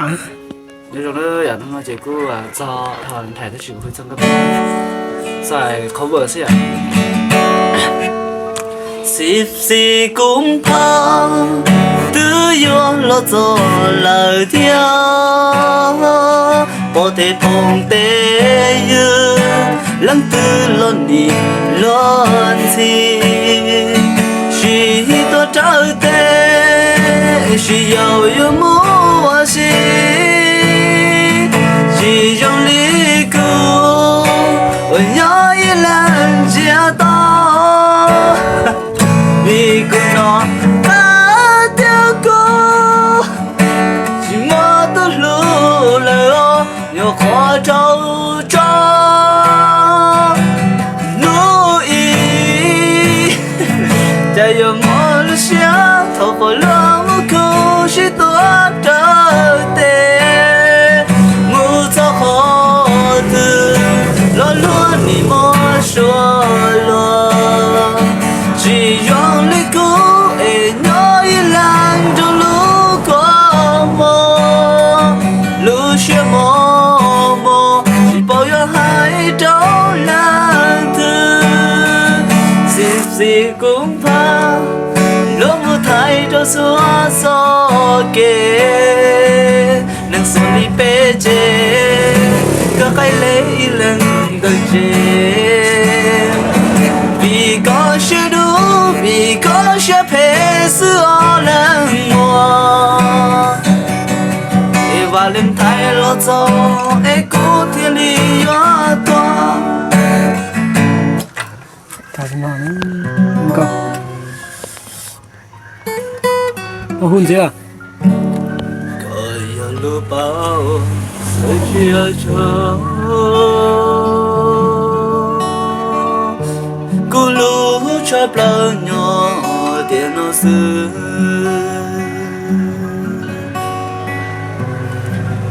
Nyob zoo na, yam no ces kuj txog thaum nthaim tab sis kuv hu txog nkauj txog cover xwb yom. Xib xib kuv pha twb yuav los txog lawm thiab, pom tej phooj tej ywg leej twg los nim los ntxhi, tsis tuaj raws tes, tsis yaum yuav mus ua si, tsis zoo li kuv uas nyob ib leeg ntsiag to. Vim kuv hnov tas tias kuv tsis muaj tus hlub lawm os, nyuam qhuav raug tso hnub ib. Cas yuav mob lub siab thaum pom luag muab kuv sib tua raws tes, mus txog qhov twg los luag nim muab suab luag. Tsis zoo li kuv es nyob ib leeg nrog lub kua muag, lub siab mos mos tsis paub yuav hais rau leej twg. Xib xib kuv pha luag mus thaiv rau txhua txoj kev, neeg xuas li peb ces koj qaij li ib leeg ntawm tsev. Vim koj siab dub, vim koj siab phem xwb os leej muam, es Valentine los txog es kuv thiaj li yuav tuag. Hu ntxiv lawm. Koj yog lub pab uas txawj tsiaj tshaj, kuv hlub tshaj plaws nyob tiam no xwb.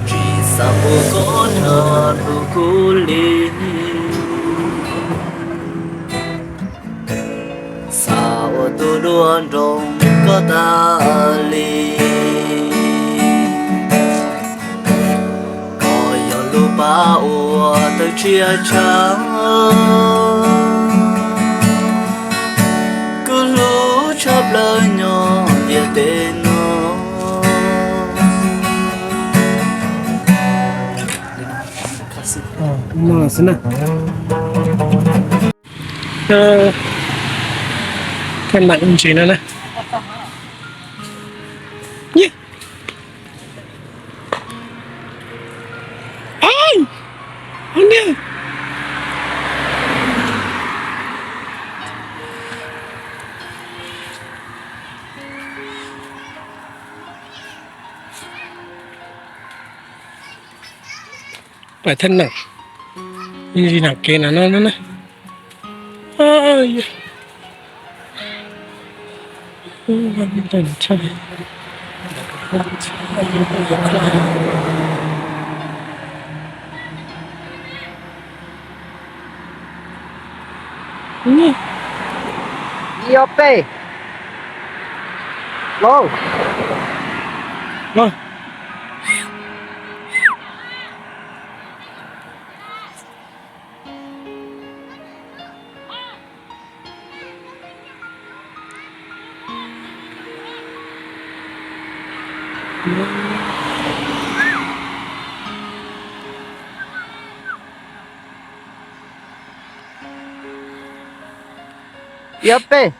Tsis xav pub koj nrog rau kuv li, xav ua tus duab nrog koj tas li. Koj yog lub pab uas txawj tsiaj tshaj, kuv hlub tshaj plaws nyob ntiaj teb no. Thaj nees ntsis no na. Pais thaj nees, ntsis nam kev na no na. Ib ob peb. Lauj. Ib ob peb.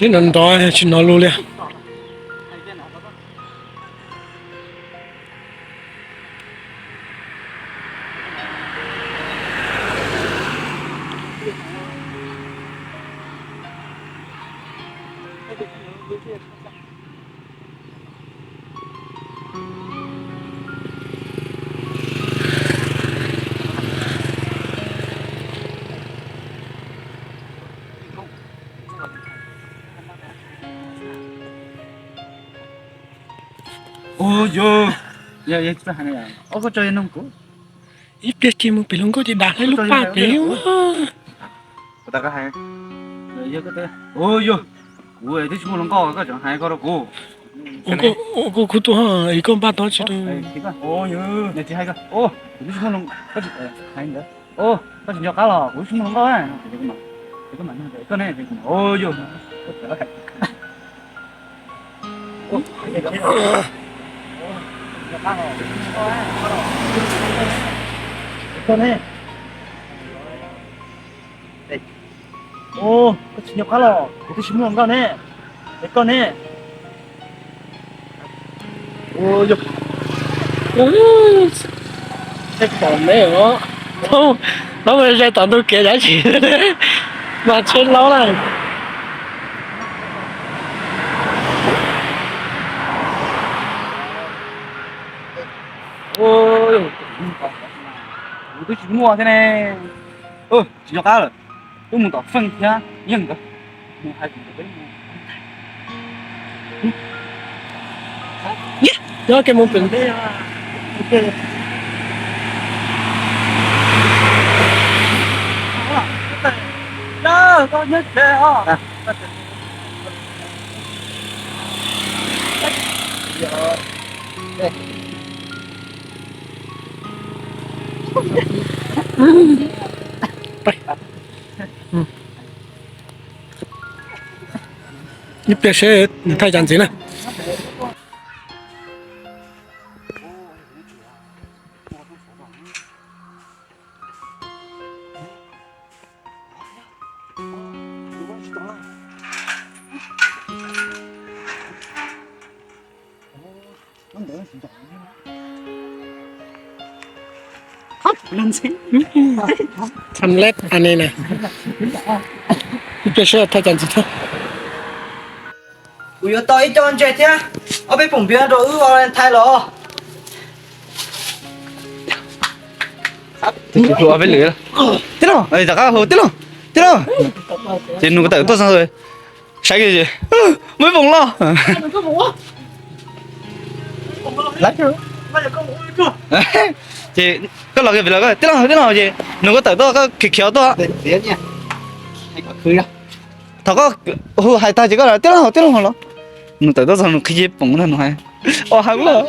Sib nrov nrov tsis hnov lus li. Ua yog, yog, yog, koj tso yog nug kuv. Ib pliag ces mus pem hluas nkauj ces dam hlais lub paj pem. Ua yog, kuv twb tsis muaj hluas nkauj koj tseem hais koj rau kuv. Ua koj khub tuaj es koj npaj tau tsis rau. Kuv twb tsis muaj hluas, koj tsis nco qab los kuv twb tsis muaj hluas nkauj. Koj ne, ua yog. Koj ne, koj tsis nco qab los kuv twb tsis muaj hluas nkauj ne, es koj ne. Pom me os, no mus zais tom ntug kev dab tsi mas tsheb laub na. Kuv twb tsis muaj thiab ne. Tsis nco qab lawm, twb mus tom Feej thiab Yeej nkawd mus hais. Nyob ke mus pem. Ib pliag seb nws thaij cas ntxiv na. Tham leb a ne na. Ib pliag seb thaij cas ntxiv thiab. Kuv yuav tau ib co ntses thiab ob peb poom npias rau wb Valentine los. Tij laug, rov qab hu tij laug, tij laug. Ces nws kuv tawm tuaj xwb, saib kiag ces muaj ib poom loj. Ces koj los kiag pem los, tij laug, tij laug, ces nws kuv tawm tuaj, koj khiav khiav tuaj. Thaum koj hu hais tag ces koj tij laug, tij laug los. Nws tawm tuaj txog nws qhib ceb poom ntag nws hais, o heev lawm.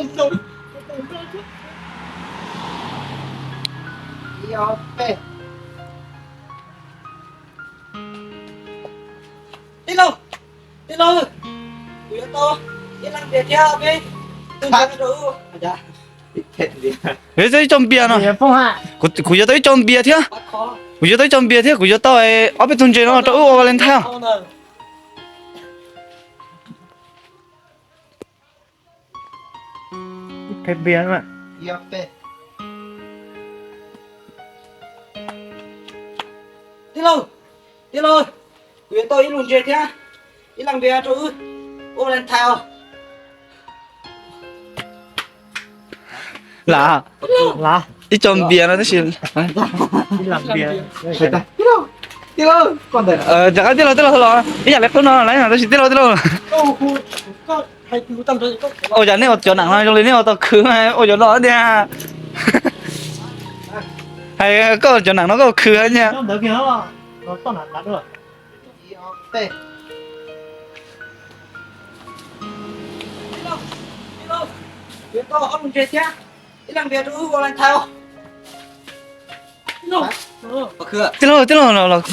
Tij laug, tij laug, kuv yuav tau ib leeg npias thiab peb tug ntses rau wb. Kuv yuav tau ib co npias no, kuv yuav tau ib co npias thiab, kuv yuav tau ib co npias thiab, kuv yuav tau ob peb tug ntses no rau wb ua Valentine. Tij laug, tij laug, kuv yuav tau ib lub ntses thiab ib leeg npias rau wb ua Valentine os. Lam, ib co npias no tab sis, rov qab tij laug, tij laug los ib yam li qub no lawm tab sis tij laug, tij laug. Ua cas nej ua cov neeg no zoo li nej ua tau khwv, ua cov no tiag. Hais koj cov neeg no koj khwv nyaj. Tij laug, tij laug los los.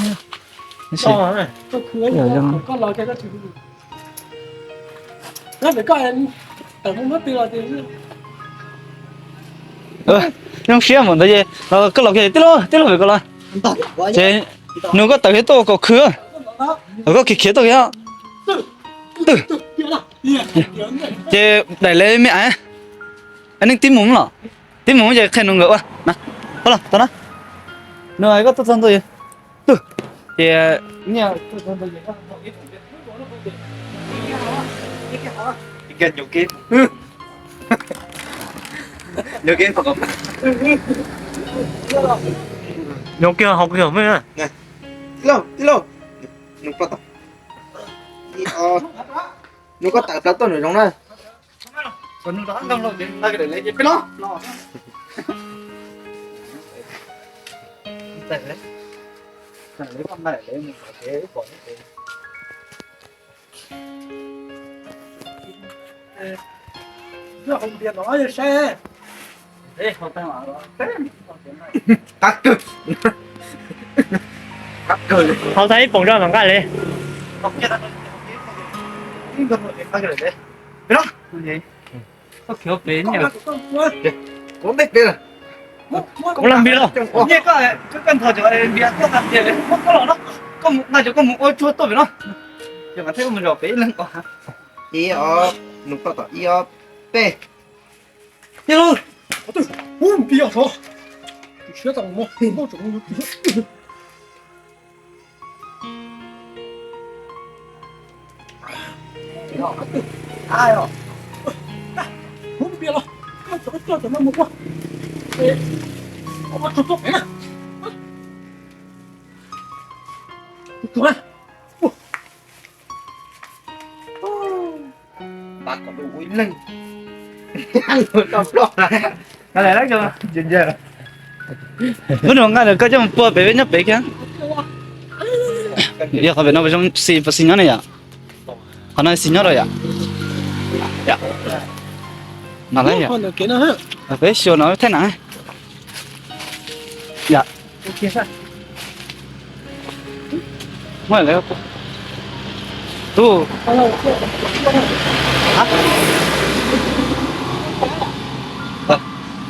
Zoo siab mus ntawd ces koj los kiag tij laug, tij laug pem koj los. Ces nws koj tawm kiag tuaj kom khwv, koj khiav khiav tuaj kiag. Twb, ces daim le me aiv, neeg tib mus los, tib mus ces qhia nws nkawd ua na. Los tau na, nws hais koj tuaj txog ntua, twb, ces nyiaj, Nyuam kiag hauv kiag me. Tij laug, tij laug, nws koj tawm plaub tuaj nws zoo na. Qab kawg. Qab kawg li. Hauv thaij ib poom zoj mam nqaj li. Kuv laj npia los. Ib ob, nws koj tom ib ob, peb. Muab nws nqa nws koj coj mus pua pem peb nyob pem kiag. Yog qhov pem no puas zoo, xis puas xis nyob ne yom? Qhov no xis nyob rau yom? No lawm yom? Peb xyuas no thaij na. Yom. Muaj lawm. Tub.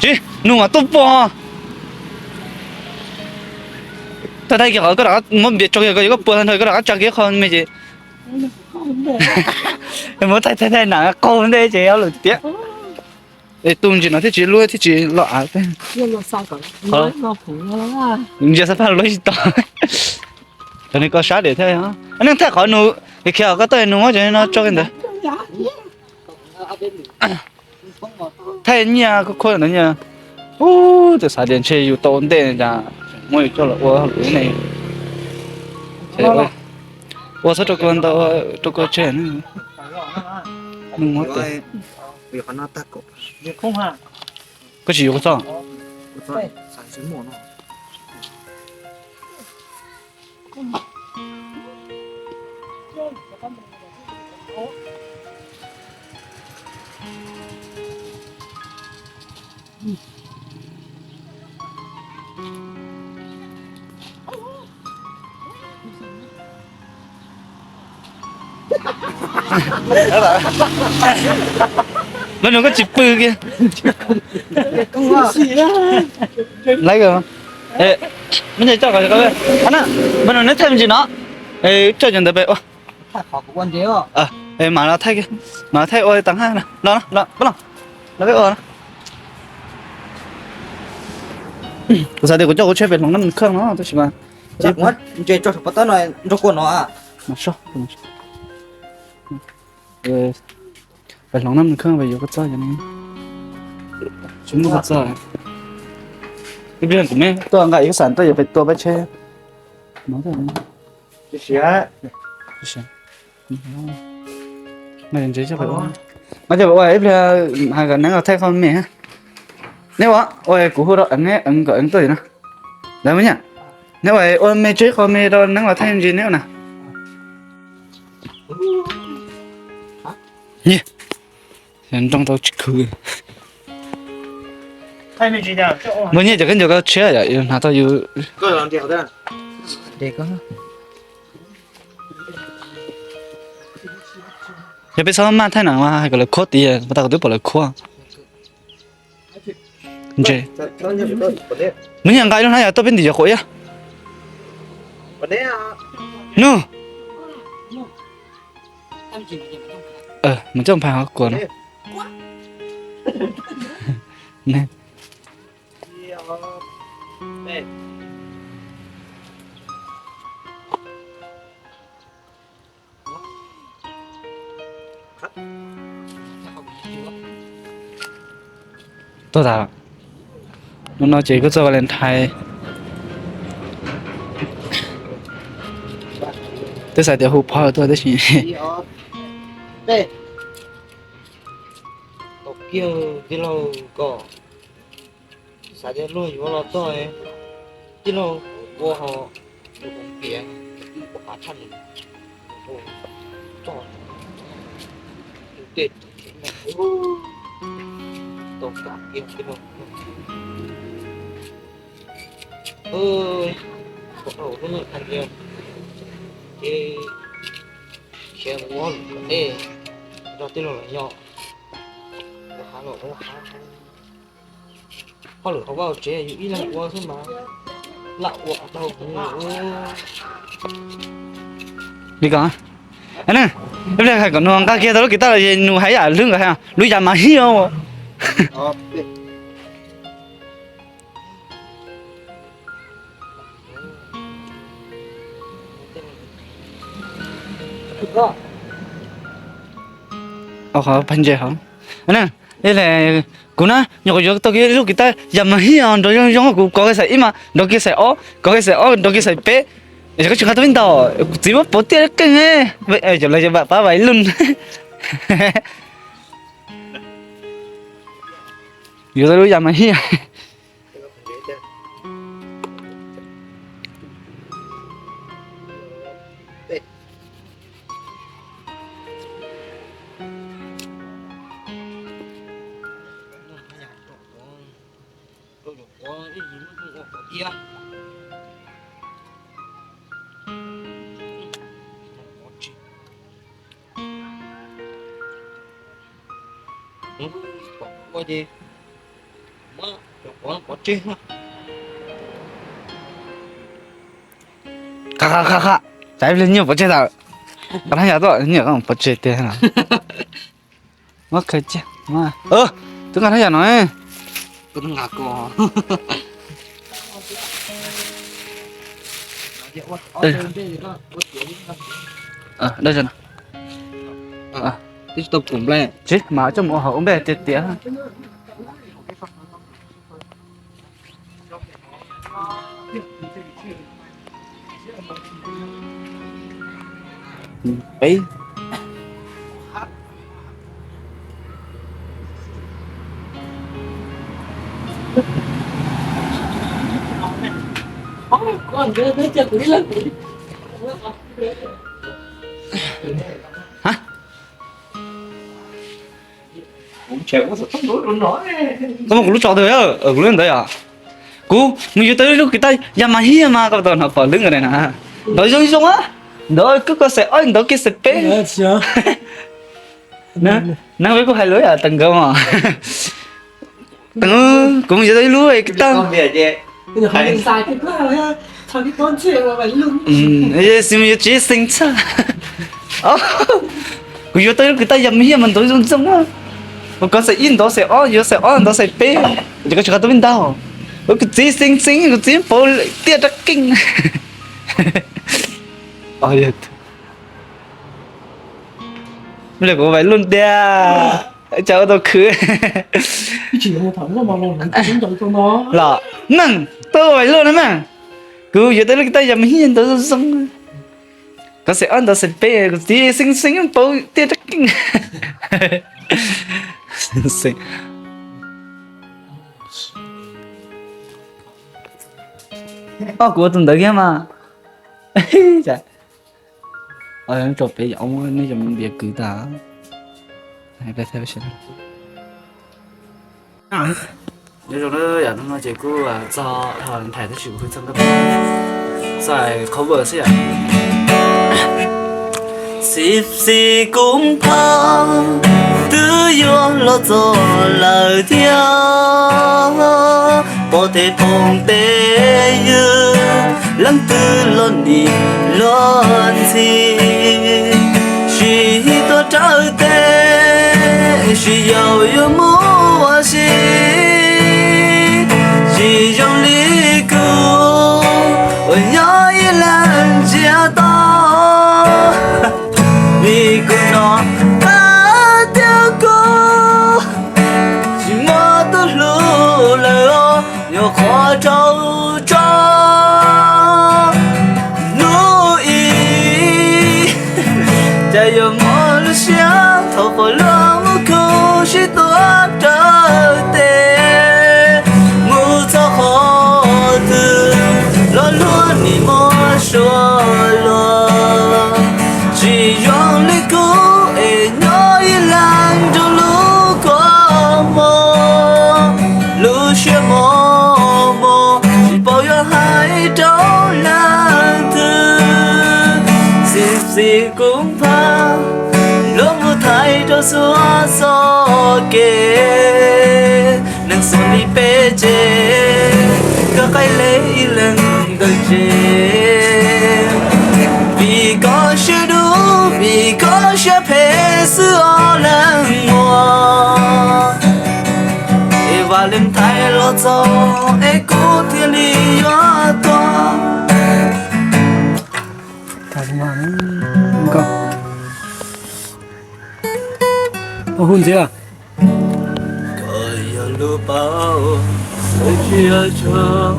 Tsis, nws mas tuaj pom. Thaij thaij kiag qhov koj rov qab muab npias tso kiag, koj yuav koj puas tag nrho koj rov qab tsa kiag qho me ces. Muab thaij thaij thaij nam qaug ntej ces ob lwm tiam. Es tus ntsis no thiaj tsis luaj thiaj tsis los av. Ntsia xab phaj luaj tsis tau. Cov no koj sab diam thiab. Neeg thaij qhov nws khiav khiav koj tuaj nws muab cov no tso kiag ntawd. Thaij nyiaj khuab khuab ntawd nyiaj. Ub, twb xav tias ntshe yus tau ntej cas muab yus coj los ua hauj lwm ne. Ua txhob rau kua ntau, rau kua tseg. Nws muab tes. Koj tsis yuav kua txob? Lawv nug koj tsis pw kiag. Lawv, me ntsis coj qhov na, me nug neb thaij me ntsis no, coj cov ntawd pem ua. Mam los thaij, mam los thaij ua tag hab, los, los peb ua. Kuv xav tias kuv coj kuv tsheb pem hloov nab kheej no tab sis mas pem hloov nab kheej pem yuav kua txob, tsis muaj kua txob. Ib pliag kuv me tuaj nqa ib xas tuaj yuav pem tua peb tsheb. Mas cov ua ib pliag hais kom neeb los thaij qho me. Neb ua, ua kuv hu rau eev, eev kom eev tuaj no. Lawv me nyam, neb ua, ua me tseb qho me rau neeb los thaij ntsis neb ua na. Nroo tau tsis khwv. Muaj nyiaj cov khaub ncaws koj tshiab yom, hnav tau yus. Yog peb txhob maj thaij na mas hais kom lawv khuab tid, pas tas kuv twb pom lawv khuab. Ntse. Muaj nyiaj nqa ib lub hnab yog tuaj peb ntim cov quav ib. Nug. Mus coj phais hov kuas no. Tuaj tas, hnub no ces kuj txog Valentine. Twb xav tias hu phov tuaj tab sis. Tau kiag tij laug ko, xav tias luag yuav los txog, tij laug ua ho tus koom piav ib puas qab tshaj nws txog tej tau kam kiag tij laug. Ua dhau lub neej hais tias ces khiav mus ua luam tej nrog tij laug los yog ua hav los ua hav. Hauj lwm hauv vaj hauv tsev yus ib leeg ua xwb mas lam ua qhov tau. Li ko, ne, ib pliag hais kom nws nqa kiag tau lub kiv taj los nws hais yam hlwb nkaus, lub yas mas hij os. Qhov pab ntses hov. Kuv na, nyuam qhuav yuav tau kiag lub kiv taj yas mas hij os, nrov zoo zoo, kuv kov kiag xais ib mas nrov kiag xais ob, kov kiag xais ob nrov kiag xais peb. Yog koj tsis nqa tuaj peb ntaus, kuv txiv muab pauv tiaj keej. Cov lawv pab vais lun. Yuav tau lub yas mas hij. Qha qha qha, tsam ib pliag nyiaj pov tseg tas. Nqa thaj yam tuaj, nyiaj pov tseg tiag. Muab khaws cia. Twb nqa thaj yam no. Tsis mas coj mus ua hauv ua npej tiag tiag. Peb. Koj muab kuv lub tso twg, kuv lub ntawd yom. Kuv mus yuav tau ib lub kiv taj yas mas hij mas koj tau hnov pom lwb nkaus na. Ntawd zoo zoo, ntawd koj xais ob ntawd kiag xais peb. Neeg peb kuj hais lus yam tag nkaus. Kuv mus yuav tau ib lub kiv taj. Xis mus yuav tsis xeev txhaj. Kuv yuav tau ib lub kiv taj yas mas hij mas ntawd zoo zoo. Kuv kov xais ib ntawd xais ob, yuav xais ob ntawd xais peb. Ces koj tsis qab tau peb ntaus. Kuv txiv xeev xeev, kuv txiv pauv tiaj rab keej. Ua li kuv vais lun tiag, tsam ua tau khwv. Los meej, tuaj vais lun na meej. Kuv yuav tau lub kiv taj yas mas hij ntawd zoo zoo. Kov xais ob ntawd xais peb, kuv txiv xeev xeev pauv tiaj rab keej. Xeev xeev. Os, kuv ua tus ntawd kiag mas. Rau peb yam nej yog npias kwv tas. Nyob zoo na, yam no ces kuj txog Valentine tab sis kuv pheej txog nkauj, txog cover xwb yom. Xib xib kuv phaum twb yuav los txog lawm thiab, pom tej phooj tej ywg leej twg los nim los ntxhi, sib tuav rawv tes, sib yaum yuav mus ua si. Tsis zoo li kuv uas yog ib leeg ntsiag to, vim kuv hnov qab Thaum pom luag mus khub sib tua rawv tes, mus txog qhov twg los luag nim muab suav luag. Tsis zoo li kuv es nyob ib leeg nrog lub kua muag, lub siab mos mos tsis paub yuav hais rau leej twg. Xib xib kuv npaj luag mus thaiv rau xuav txoj kev, neeg xuav li peb ces koj qaij le ib leeg ntawm tsev. Vim koj siab dub, vim koj siab phem xwb os leej muam. Es Valentine los txog es kuv thiaj li yuav tuag. Hu ntxiv lawm. Koj yog lub pab ua tau tsiaj tshaj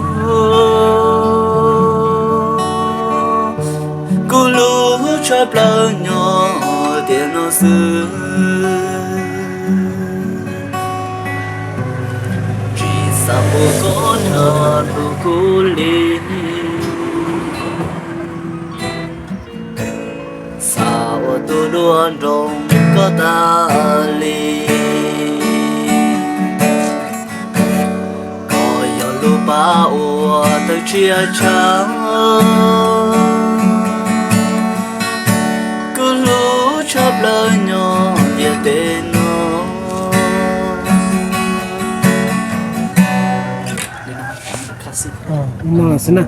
kuv lub tshaj plaws nyob tiam no xwb. Tsis xav pub koj nrog rau kuv li, xav ua tus duab nrog koj tas li. Koj yog lub pab ua tau tsiaj tshaj kuv lub tshaj plaws nyob ntiaj teb no. Ub no xwb na.